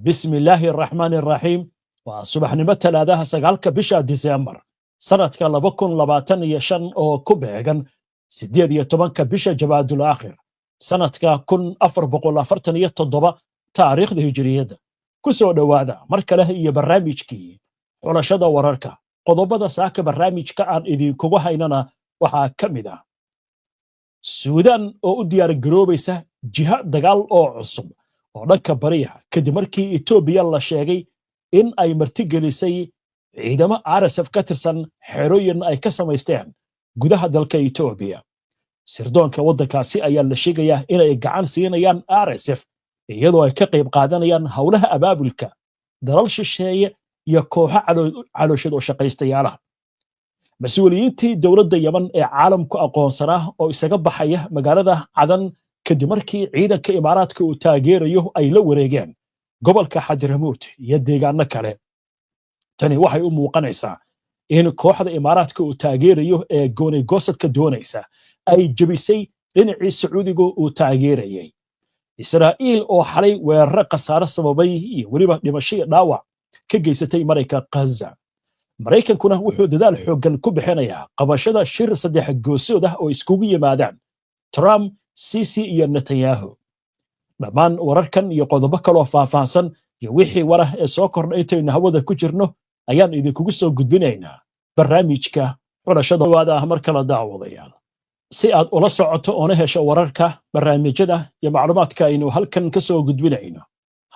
Bismi illaahi araxmaani araxiim. Waa subaxnimo Talaadaha, 9-ka bisha Diseembar sanadka 2025, oo ku beegan 18-ka bisha Jamaadul Aakhir sanadka 1447 taariikhda Hijiriyadda. Ku soo dhowaada mar kale iyo barnaamijkii Xulashada Wararka. Qodobada saaka barnaamijka aan idinkugu haynana waxaa ka mid ah Suudaan oo u diyaar garoobaysa jiha dagaal oo cusub oo dhanka bariya, kadib markii Etoobiya la sheegay in ay martigelisay ciidamo RSF ka tirsan, xerooyin ay ka samaysteen gudaha dalka Etoobiya. Sirdoonka waddankaasi ayaa la sheegayaa inay gacan siinayaan RSF, iyadoo ay ka qayb qaadanayaan howlaha abaabulka dalal shisheeye iyo kooxo calooshad oo shaqaystayaalaha. Mas-uuliyiintii dowladda Yemen ee caalamku aqoonsanaa oo isaga baxaya magaalada Cadan, kadib markii ciidanka Imaaraadka uu taageerayo ay la wareegeen gobolka Xadramuut iyo deegaano kale. Tani waxay u muuqanaysaa in kooxda Imaaraadka uu taageerayo ee goonigosadka doonaysa ay jebisay dhinacii Sacuudiga uu taageerayay. Israa'iil oo xalay weeraro khasaare sababay iyo weliba dhimasho iyo dhaawac ka geysatay marayka Ghaza. Maraykankuna wuxuu dadaal xooggan ku bixinayaa qabashada shir saddex goosood ah oo iskugu yimaadaan Trump, Sisi iyo Netanyahu. Dhammaan wararkan iyo qodobo kaloo faahfaahsan iyo wixii warah ee soo kordha intaynu hawada ku jirno ayaan idinkugu soo gudbinaynaa barnaamijka Xulashada waada ah. Mar kala daawadayaal, si aad ula socoto oona hesho wararka, barnaamijyada iyo macluumaadka aynu halkan ka soo gudbinayno,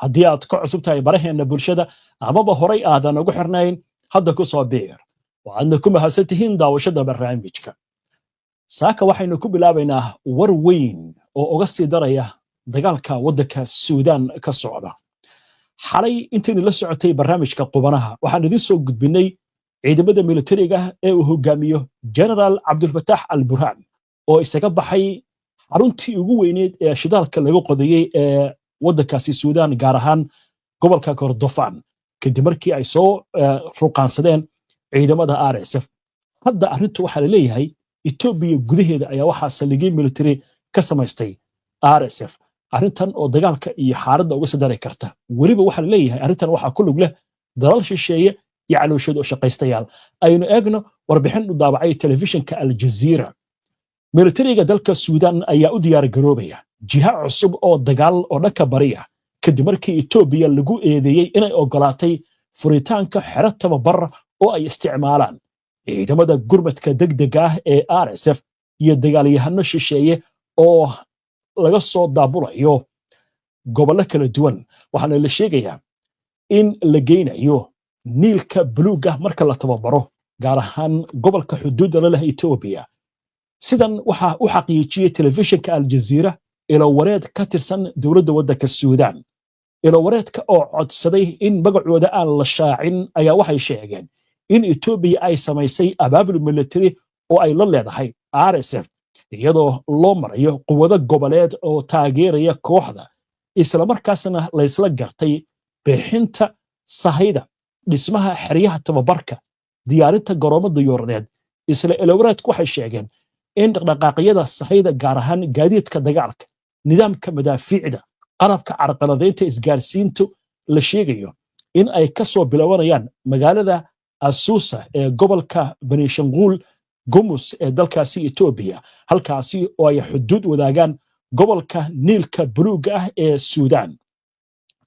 haddii aad ka cusub tahay baraheenna bulshada amaba horay aadan ugu xirnayn, hadda ku soo biir. Waxaadna ku mahadsan tihiin daawashada barnaamijka. Saaka waxaynu ku bilaabaynaa war weyn oo uga sii daraya dagaalka waddanka Suudaan ka socda. Xalay intaynu la socotay barnaamijka Qubanaha, waxaan idin soo gudbinay ciidamada militariga ee uu hogaamiyo Generaal Cabdulfataax Al Burhaan oo isaga baxay xaruntii ugu weyneed ee shidaalka laga qodayey ee waddankaasi Suudaan, gaar ahaan gobolka Kordofan, kadib markii ay soo ruqaansadeen ciidamada RSF. Hadda arrintu waxaa laleeyahay Etoobiya gudaheeda ayaa waxaa saldhigyo military ka samaystay RSF, arrintan oo dagaalka iyo xaaladda uga sii dari karta. Weliba waxaa laleeyahay arrintan waxaa ku lug leh dalal shisheeye iyo calooshood oo shaqaystayaal. Aynu eegno warbixin u daabacay telefishinka Aljaziira. Militariga dalka Suudaan ayaa u diyaar garoobaya jiha cusub oo dagaal oo dhanka bariya, kadib markii Etoobiya lagu eedeeyey inay ogolaatay furitaanka xero tababar oo ay isticmaalaan ciidamada gurmadka degdega ah ee RSF iyo dagaalyahano shisheeye oo laga soo daabulayo gobollo kala duwan. Waxaana la sheegayaa in la geynayo Niilka Buluuga marka la tababaro, gaar ahaan gobolka xuduudda la leh Etoobiya. Sidan waxaa u xaqiijiyey telefishinka Aljaziira ilowareed ka tirsan dowladda waddanka Suudaan. Ilowareedka oo codsaday in magacooda aan la shaacin ayaa waxay sheegeen in Etoobiya ay samaysay abaabul military oo ay la leedahay RSF, iyadoo loo marayo quwado goboleed oo taageeraya kooxda, islamarkaasna laysla gartay bixinta sahayda, dhismaha xeryaha tababarka, diyaarinta garoomo diyuuradeed. Isla ilowareedku waxay sheegeen in dhaqdhaqaaqyada sahayda, gaar ahaan gaadiidka dagaalka, nidaamka madaafiicda, qalabka carqaladaynta isgaarsiintu, la sheegayo in ay ka soo bilaabanayaan magaalada Asuusa ee gobolka Benishanguul Gumus ee dalkaasi Etoobiya, halkaasi oo ay xuduud wadaagaan gobolka Niilka Buluugga ah ee Suudaan.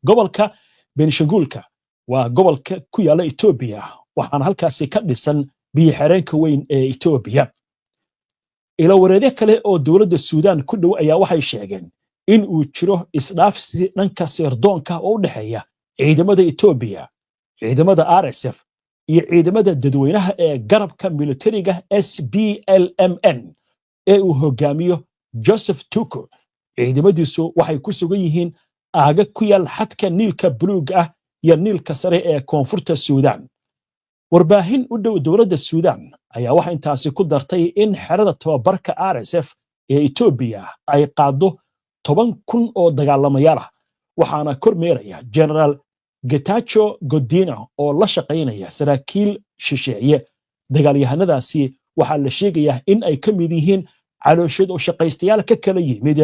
Gobolka Benishanguulka waa gobolka ku yaalla Etoobiya, waxaana halkaasi ka dhisan biyo-xireenka weyn ee Etoobiya. Ilowareedyo kale oo dowladda Suudaan ku dhow ayaa waxay sheegeen in uu jiro isdhaafsi dhanka sirdoonka oo u dhexeeya ciidamada Etoobiya, ciidamada RSF iyo ciidamada dadweynaha ee garabka militariga SPLMN ee uu hogaamiyo Joseph Tuko. Ciidamadiisu waxay ku sugan yihiin aaga ku yaal xadka Niilka Buluugga ah iyo Niilka Sare ee koonfurta Suudaan. Warbaahin u dhow dowladda Suudaan ayaa waxa intaasi ku dartay in xerada tababarka RSF ee Etoobiya ay qaaddo 10,000 oo dagaalamayaal ah, waxaana kormeeraya Generaal Getacho Godina oo la shaqaynaya saraakiil shisheeye. Dagaalyahanadaasi waxaa la sheegayaa in ay ka mid yihiin calooshad oo shaqaystayaal ka kala yimid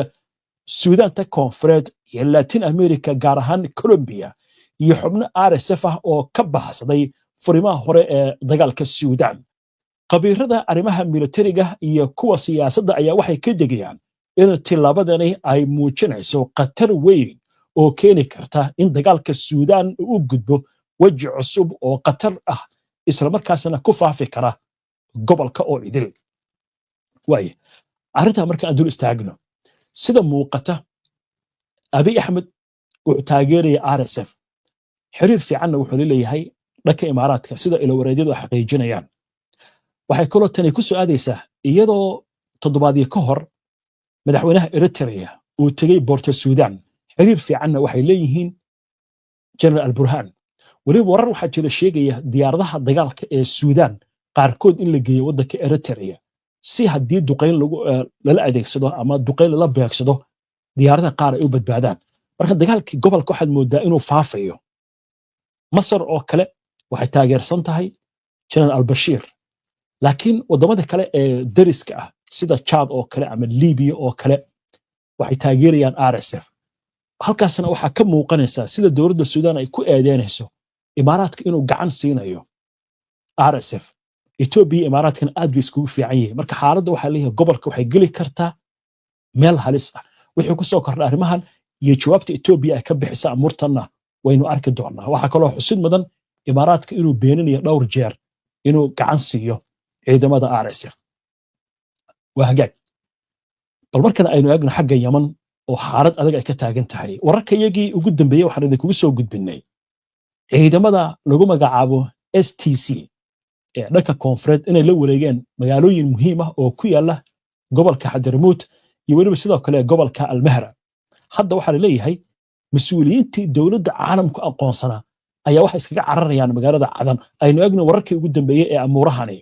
Suudaanta Koonfureed iyo Latin America, gaar ahaan Colombiya. iyo xubno RSF ah oo ka baxsaday furimaha hore ee dagaalka Suudaan. Khabiirada arrimaha militariga iyo kuwa siyaasadda ayaa waxay ka degayaan in tillaabadani ay muujinayso khatar weyn oo keeni karta in dagaalka Suudaan u gudbo weji cusub oo khatar ah, islamarkaasna ku faafi kara gobolka oo idil. Waaye, arrintaa marka aan dul istaagno, sida muuqata Abiy Axmed wuxuu taageeraya RSF, xiriir fiicanna wuxuu leeyahay dhanka Imaaraadka, sida ilowareedyadu xaqiijinayaan. Waxay kaloo tani ku soo aadaysaa iyadoo toddobaadyo ka hor madaxweynaha Eritrea uu tegey Boorta Suudaan, xiriir fiicanna waxay leeyihiin General Alburhan. Weliba warar waxaa jira sheegaya diyaaradaha dagaalka ee Suudaan qaarkood in la geeyo waddanka Eritrea, si haddii duqayn lala adeegsado ama duqayn lala beegsado, diyaaradaha qaar ay u badbaadaan. Marka dagaalkii gobolka waxaad moodaa inuu faafayo. Masar oo kale waxay taageersan tahay General Albashiir, laakiin waddamada kale ee dariska ah, sida Chad oo kale ama Libiya oo kale, waxay taageerayaan RSF. Halkaasna waxaa ka muuqanaysaa sida dowladda Suudaan ay ku eedeynayso Imaaraadka inuu gacan siinayo RSF. Etoobiya, Imaaraadkana aad bay iskugu fiican yihiin. Marka xaaladda waxaa leeyahay gobolka waxay geli kartaa meel halis ah. Wixii ku soo kordha arrimahan iyo jawaabta Etoobiya ay ka bixisa amuurtanna waynu arki doonaa. Waxaa kaloo xusid mudan Imaaraadka inuu beeninayo dhowr jeer inuu gacan siiyo ciidamada RSF. Waa hagaag, bal markana aynu eegno xagga Yaman oo xaalad adag ay ka taagan tahay. Wararka iyagii ugu dambeeyey waxaan idinkugu soo gudbinnay ciidamada lagu magacaabo STC ee dhanka koonfureed inay la wareegeen magaalooyin muhiim ah oo ku yaala gobolka Xadramuut iyo weliba sidoo kale gobolka Almahra. Hadda waxaa la leeyahay mas-uuliyiintii dowladda caalamku aqoonsanaa ayaa waxay iskaga cararayaan magaalada Cadan. Aynu eegno wararkii ugu dambeeyey ee amuurahani.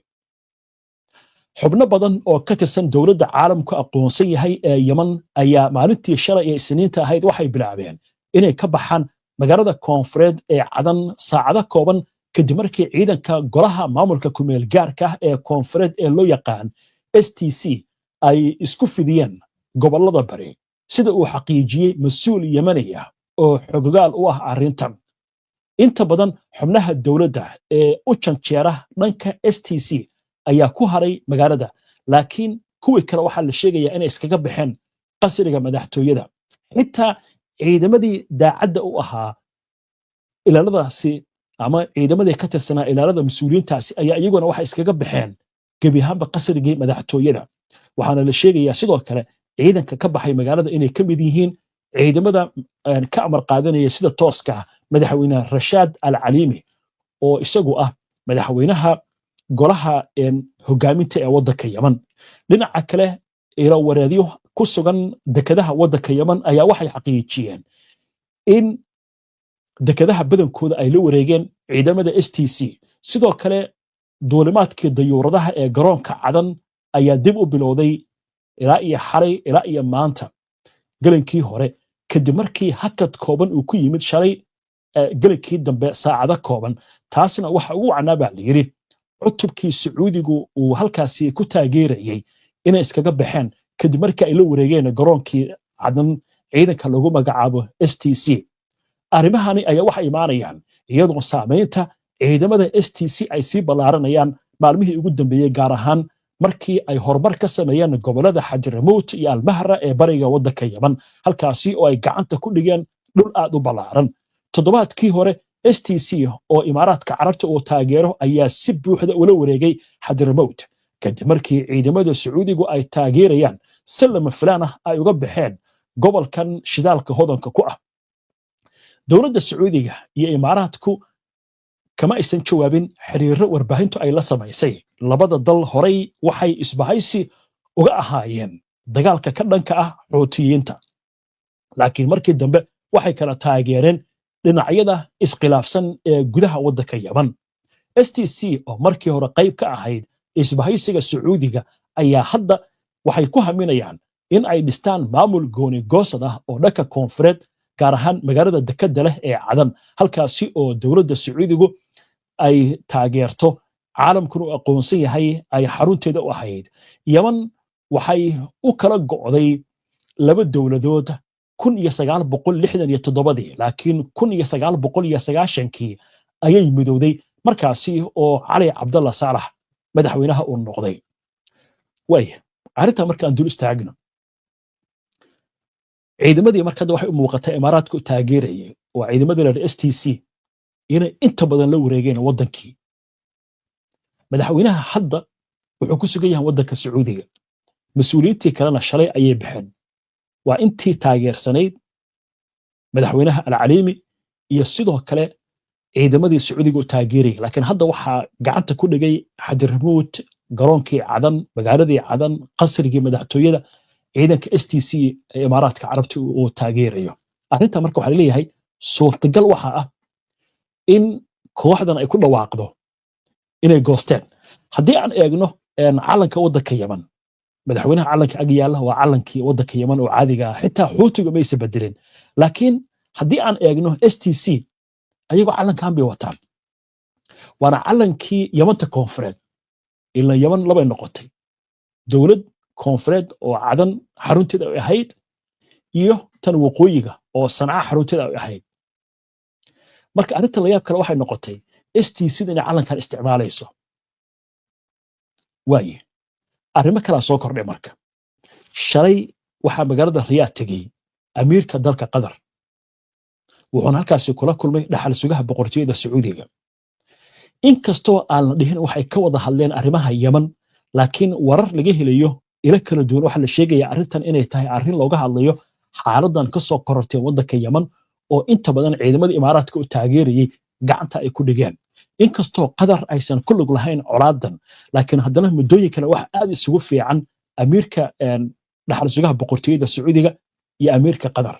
Xubno badan oo ka tirsan dowladda caalamku aqoonsan yahay ee Yeman ayaa maalintii shalay ee Isniinta ahayd waxay bilaabeen inay ka baxaan magaalada koonfureed ee Cadan, saacado kooban kadib markii ciidanka golaha maamulka kumeel gaarka ah ee koonfureed ee loo yaqaan STC ay isku fidiyeen gobollada bari, sida uu xaqiijiyey mas-uul Yemani ah oo xogogaal u ah arrintan. Inta badan xubnaha dowladda ee u janjeera dhanka STC ayaa ku haray magaalada, laakiin kuwii kale waxaa la sheegayaa inay iskaga baxeen qasriga madaxtooyada. Xitaa ciidamadii daacadda u ahaa ilaaladaasi ama ciidamadii ka tirsanaa ilaalada mas-uuliyiintaasi ayaa iyaguna waxay iskaga baxeen gebi ahaanba qasrigii madaxtooyada. Waxaana la sheegayaa sidoo kale ciidanka ka baxay magaalada inay ka mid yihiin ciidamada ka amar qaadanaya sida tooska ah madaxweyne Rashaad Al Caliimi, oo isagu ah madaxweynaha golaha hogaaminta ee waddanka Yeman. Dhinaca kale, ilowareedyo ku sugan dekedaha waddanka Yeman ayaa waxay xaqiijiyeen in dekedaha badankooda ay la wareegeen ciidamada STC. Sidoo kale duulimaadkii dayuuradaha ee garoonka Cadan ayaa dib u bilowday ilaa iyo xalay ilaa iyo maanta gelinkii hore, kadib markii hakad kooban uu ku yimid shalay gelinkii dambe saacado kooban. Taasna waxa ugu wacnaa, baa la yidhi, cutubkii Sacuudigu uu halkaasi ku taageerayey inay iskaga baxeen kadib markii ay la wareegeen garoonkii Cadan ciidanka lagu magacaabo STC. Arrimahani ayaa waxay imaanayaan iyadoo saamaynta ciidamada STC ay sii ballaaranayaan maalmihii ugu dambeeyey, gaar ahaan markii ay horumar ka sameeyeen gobollada Xadramuut iyo Almahra ee bariga waddanka Yeman, halkaasi oo ay gacanta ku dhigeen dhul aad u ballaaran. Toddobaadkii hore STC oo Imaaraadka Carabta uu taageero ayaa si buuxda ula wareegay Xadramowt, kadib markii ciidamada Sacuudigu ay taageerayaan si lama filaan ah ay uga baxeen gobolkan shidaalka hodanka ku ah. Dowladda Sacuudiga iyo Imaaraadku kama aysan jawaabin xiriirro warbaahintu ay la samaysay. Labada dal horay waxay isbahaysi uga ahaayeen dagaalka ka dhanka ah Xuutiyiinta, laakiin markii dambe waxay kala taageereen dhinacyada iskhilaafsan ee gudaha waddanka Yeman. STC oo markii hore qayb ka ahayd isbahaysiga Sacuudiga ayaa hadda waxay ku haminayaan in ay dhistaan maamul gooni goosad ah oo dhanka koonfureed, gaar ahaan magaalada dekedda leh ee Cadan, halkaasi oo dowladda Sacuudigu ay taageerto, caalamkuna uu aqoonsan yahay, ay xarunteeda u ahayd. Yeman waxay u kala go'day laba dowladood. 1967-dii, laakiin 1990-kii ayay midowday, markaasi oo Cali Cabdalla Saalax madaxweynaha uu noqday. Waaya, arrintaa markaan dul istaagno, ciidamadii marka hadda waxay u muuqataa Imaaraadka u taageerayay, waa ciidamadii la STC, inay inta badan la wareegeen waddankii. Madaxweynaha hadda wuxuu ku sugan yahay waddanka Sacuudiga. Mas-uuliyiintii kalena shalay ayay baxeen, waa intii taageersanayd madaxweynaha Alcaliimi iyo sidoo kale ciidamadii Sacuudiga u taageerayay. Laakiin hadda waxaa gacanta ku dhigay Xadramuut, garoonkii Cadan, magaaladii Cadan, qasrigii madaxtooyada, ciidanka STC ee Imaaraadka Carabta uu taageerayo. Arrinta marka waxaa leeyahay suurtagal waxa ah in kooxdan ay ku dhawaaqdo inay goosteen. Haddii aan eegno calanka waddanka Yemen, madaxweynaha calanka ag yaalla waa calankii waddanka Yemen oo caadiga ah, xitaa Xuutiga maysa bedelin. Laakiin haddii aan eegno STC, ayagoo calankan bay wataan, waana calankii Yamanta Koonfureed. Ila Yemen labay noqotay: dowlad koonfureed oo Cadan xarunteeda ay ahayd iyo tan waqooyiga oo Sanca xarunteeda ay ahayd. Marka arrinta layaab kale waxay noqotay STC inay calankan isticmaalayso. Waaye, arrimo kalaa soo kordhay. Marka shalay waxaa magaalada Riyaad tegey amiirka dalka Qatar, wuxuuna halkaasi kula kulmay dhaxal sugaha boqortooyada Sacuudiga. Inkastoo aan la dhihin waxay ka wada hadleen arrimaha Yemen, laakiin warar laga helayo ilo kala duwan waxaa la sheegaya arrintan inay tahay arrin looga hadlayo xaaladan ka soo korortay waddanka Yemen, oo inta badan ciidamada Imaaraadka u taageerayay gacanta ay ku dhigeen. Inkastoo Qatar aysan ku lug lahayn colaadan, laakiin haddana muddooyin kale wax aad isugu fiican amiirka, dhaxal sugaha boqortooyada Sacuudiga iyo amiirka Qatar,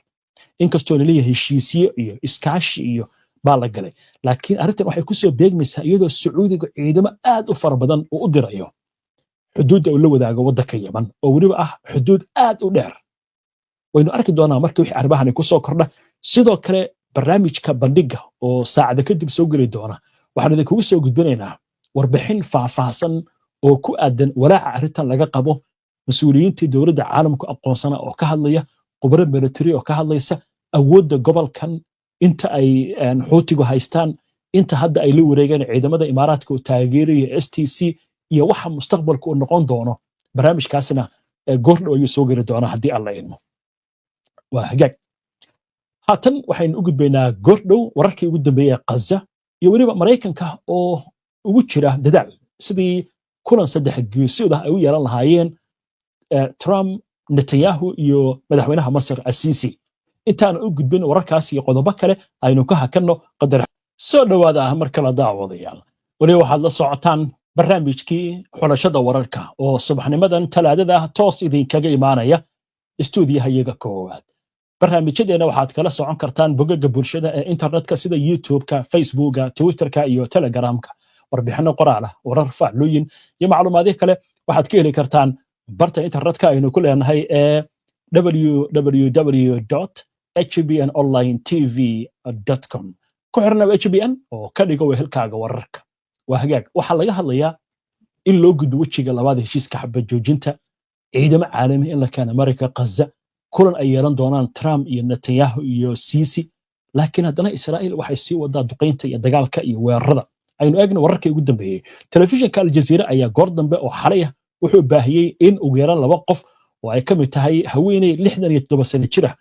inkastoo laleeyahay heshiisyo iyo iskaashi iyo baa la galay, laakiin arrintan waxay kusoo beegmaysaa iyadoo Sacuudiga ciidamo aad u fara badan uu u dirayo xuduudda uu la wadaago waddanka Yemen, oo weliba ah xuduud aad u dheer. Waynu arki doonaa marka wixii arrimahani kusoo kordha. Sidoo kale barnaamijka Bandhiga oo saacada kadib soo geli doona waxaan idinkugu soo gudbinaynaa warbixin faahfaahsan oo ku aadan walaaca arrintan laga qabo, mas-uuliyiintii dowladda caalamku aqoonsana oo ka hadlaya, khubro military oo ka hadlaysa awoodda gobolkan, inta ay Xuutigu haystaan, inta hadda ay la wareegeen ciidamada Imaaraadka oo taageeraya STC, iyo waxa mustaqbalka uu noqon doono. Barnaamijkaasna goordhow ayuu soo geli doonaa haddii Alla idmo. Waa hagaag, haatan waxaynu u gudbaynaa goordhow wararkii ugu dambeeyey ee Qaza iyo weliba Maraykanka oo ugu jira dadaal sidii kulan saddex geesood ah ay u yeelan lahaayeen Trump, Netanyahu iyo madaxweynaha Masar Asiisi. Intaanu u gudbin wararkaas iyo qodobo kale, aynu ka hakanno qadar. Soo dhowaada ah mar kale, daawadayaal. Weliba waxaad la socotaan barnaamijkii xulashada wararka oo subaxnimadan Talaadada toos idinkaga imaanaya istuudiyaha iyaga koowaad. Barnaamijyadeena waxaad kala socon kartaan bogagga bulshada ee internetka sida YouTube-ka, Facebooka, Twitterka iyo Telegramka. Warbixino qoraal ah, warar, faallooyin iyo macluumaadyo kale waxaad ka heli kartaan barta internetka aynu ku leenahay ee www hbn online tv com. Ku xirnaba HBN oo ka dhigo wehelkaaga wararka. Waa hagaag, waxaa laga hadlayaa in loo gudbo wejiga labaad heshiiska xabad joojinta, ciidamo caalami in la keeno marayka Qaza, kulan ay yeelan doonaan Trump iyo Netanyahu iyo Sisi. Laakiin haddana Israa'iil waxay sii wadaa duqaynta iyo dagaalka iyo weerarada. Aynu eegno wararkii ugu dambeeyey. Telefishinka Aljaziira ayaa goor dambe oo xalay ah wuxuu baahiyey in ugu yaraan laba qof oo ay ka mid tahay haweeney 67 sano jir ah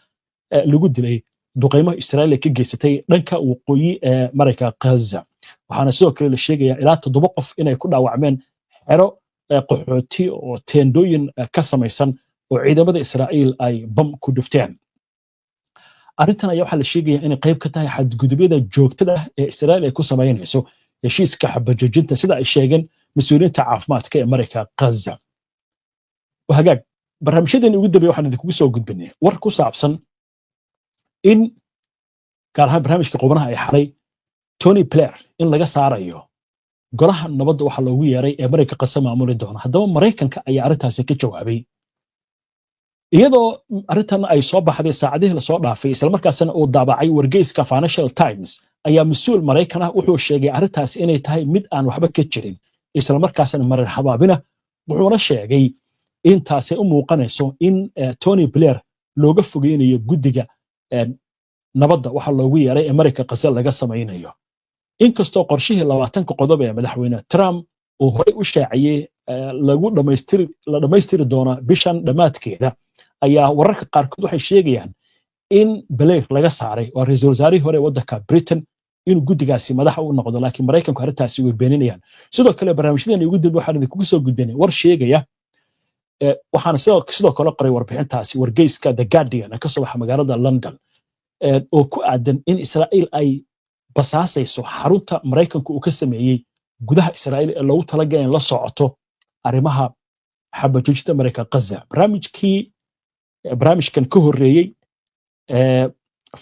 lagu dilay duqaymo Israa'iil ay ka geysatay dhanka waqooyi ee marayka Gaza. Waxaana sidoo kale la sheegayaa ilaa toddoba qof inay ku dhaawacmeen xero qaxooti oo teendooyin ka samaysan oo ciidamada Israa'iil ay bam ku dhufteen. Arrintan ayaa waxaa la sheegaya inay qayb ka tahay xadgudubyada joogtada ah ee Israa'iil ay ku samaynayso heshiiska xabajoojinta, sida ay sheegeen mas-uuliyiinta caafimaadka ee marayka Gaza. Hagaag, barnaamijyadeeni ugu dambeya waxaan idinkugu soo gudbinay war ku saabsan in gaar ahaan barnaamijka qubnaha ay xalay Tony Blair in laga saarayo golaha nabadda waxa loogu yeeray ee marayka Qasa maamuli doona. Haddaba Maraykanka ayaa arrintaasi ka jawaabay, iyadoo arrintan ay soo baxday saacadihii lasoo dhaafay, islamarkaasna uu daabacay wargeyska Financial Times, ayaa mas-uul Maraykan ah wuxuu sheegay arrintaasi inay tahay mid aan waxba ka jirin, islamarkaasna marar habaabina. Wuxuuna sheegay in taasi u muuqanayso in Tony Blair Looga fogeynayo guddiga nabadda waxa loogu yeeray ee Marayka Qase laga samaynayo, inkastoo qorshihii 20-ka qodob ee Madaxweyne Trump uu horey u shaaciyey lagu dhamaystiri la dhammaystiri doona bishan dhammaadkeeda, ayaa wararka qaarkood waxay sheegayaan in Blair laga saaray, waa ra-iisul wasaarihii hore ee waddanka Britain, inuu guddigaasi madaxa u noqdo, laakiin Maraykanku arrintaasi way beeninayaan. Sidoo kale barnaamijyadeena ugu dambe waxaan idinkugu soo gudbinay war sheegaya, waxaana sidoo kale qoray warbixintaasi wargeyska The Guardian ee kasoo baxa magaalada London, oo ku aadan in Israa'iil ay basaasayso xarunta Maraykanku uu ka sameeyey gudaha Israa'iil ee loogu talagalay in la socoto arrimaha xabajoojinta Maraykan Gaza. Barnaamijkii barnaamijkan ka horreeyey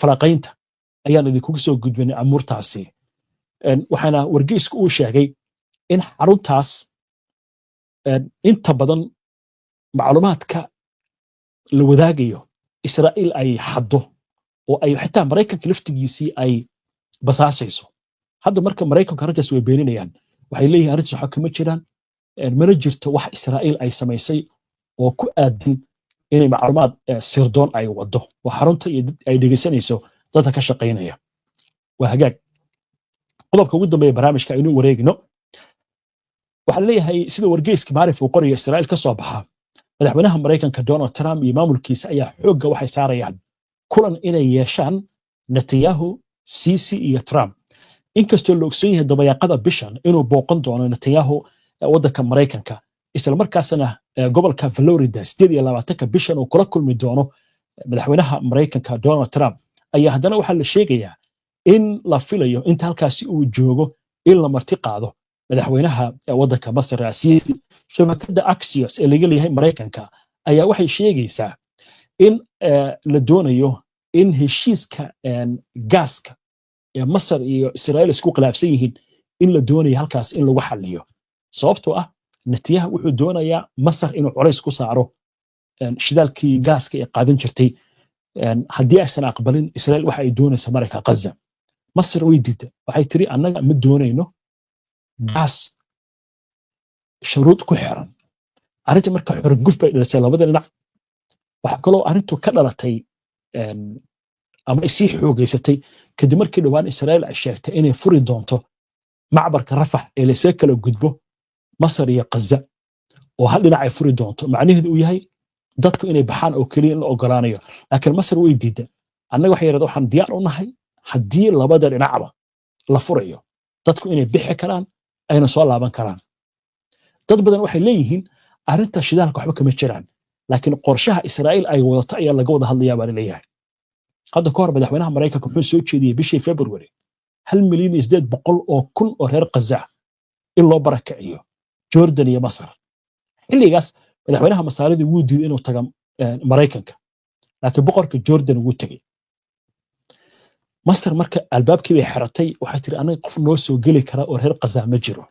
falaqaynta ayaan idinkugu soo gudbinay amuurtaasi, waxaana wargeysku uu sheegay in xaruntaas inta badan macluumaadka la wadaagayo Israa'iil ay xaddo oo ay xitaa Maraykanka laftigiisii ay basaasayso. Hadda marka Maraykanku arrintaas way beeninayaan. Waxay leeyihin arrintaas waxa kama jiraan, mana jirto wax Israa'iil ay samaysay oo ku aadan inay macluumaad sirdoon ay wado oo xarunta iyo ay dhegeysanayso dadka ka shaqaynaya. Waa hagaag. Qodobka ugu dambeeya barnaamijka aynu wareegno. Waxaa leeyahay, sida wargeyska Maarif uu qorayo, Israa'iil ka soo baxa, madaxweynaha Maraykanka Donald Trump iyo maamulkiisa ayaa xoogga waxay saarayaan kulan inay yeeshaan Netanyahu, Sisi iyo Trump, inkastoo la ogsoon yahay dabayaaqada bishan inuu booqan doono Netanyahu waddanka Maraykanka, isla markaasna gobolka Florida 28-ka bishan uu kula kulmi doono madaxweynaha Maraykanka Donald Trump, ayaa haddana waxaa la sheegayaa in la filayo inta halkaasi uu joogo in la marti qaado madaxweynaha waddanka Masar Siisi. Shabakadda Axios ee laga leeyahay Maraykanka ayaa waxay sheegaysaa in la doonayo in heshiiska gaaska ee Masar iyo Israa'iil isku khilaafsan yihiin in la doonayo halkaas in lagu xalliyo, sababtoo ah Netanyahu wuxuu doonayaa Masar inuu culays ku saaro shidaalkii gaaska ee qaadan jirtay. Haddii aysan aqbalin Israa'iil waxa ay doonaysa Marayka Gaza, Masar way diidda. Waxay tiri, "Annaga ma doonayno gaas shuruud ku xiran." Arrinta marka xorguf bay dhalisay labada dhinac. Waxaa kaloo arrintu ka dhalatay ama ay sii xoogeysatay kadib markii dhowaan Israa'iil ay sheegtay inay furi doonto macbarka Rafax ee laysaga kala gudbo Masar iyo Gaza, oo hal dhinac ay furi doonto, macnaheedu uu yahay dadku inay baxaan oo keliya in la ogolaanayo. Laakiin Masar way diidda. "Annaga," waxay yidhahda, "waxaan diyaar u nahay haddii labada dhinacba la furayo, dadku inay bixi karaan ayna soo laaban karaan." Dad badan waxay leeyihiin arrinta shidaalka waxba kama jiraan, laakiin qorshaha Israa'iil ay wadato ayaa laga wada hadlayaa baa laleeyahay. Hadda ka hor madaxweynaha Maraykanka wuxuu soo jeediyey bishii February 1,800,000 oo reer Gaza in loo barakiciyo Jordan iyo Masar. Xilligaas madaxweynaha Masaaridii wuu diiday inuu taga Maraykanka, laakiin boqorka Jordan wuu tegey. Masar marka albaabkii bay xiratay. Waxay tiri, "Anaga qof noo soo geli kara oo reer Gaza ma jiro."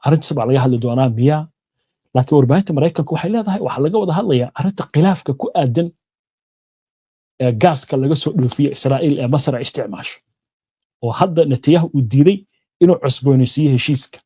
Arrintaas baa laga hadli doonaa miyaa? Laakiin warbaahinta Maraykanka waxay leedahay waxaa laga wada hadlayaa arrinta khilaafka ku aadan ee gaaska laga soo dhoofiyo Israa'iil ee Masar ay isticmaasho, oo hadda Netanyahu uu diiday inuu cusboonaysiiyo heshiiska.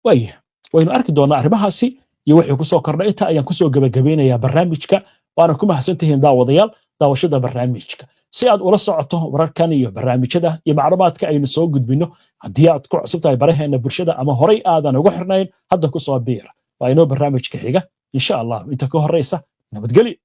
Waaya, waynu arki doonaa arrimahaasi iyo wixii kusoo kordhay. Inta ayaan kusoo gebagabeynayaa barnaamijka, waana ku mahadsantihiin, daawadayaal, daawashada barnaamijka. Si aad ula socoto wararkan iyo barnaamijyada iyo macluumaadka aynu soo gudbino, haddii aad ku cusub tahay baraheena bulshada ama horay aadan ugu xirnayn, hadda ku soo biir. Waa inoo barnaamijka xiga, insha Allah. Inta ka horeysa, nabadgelyo.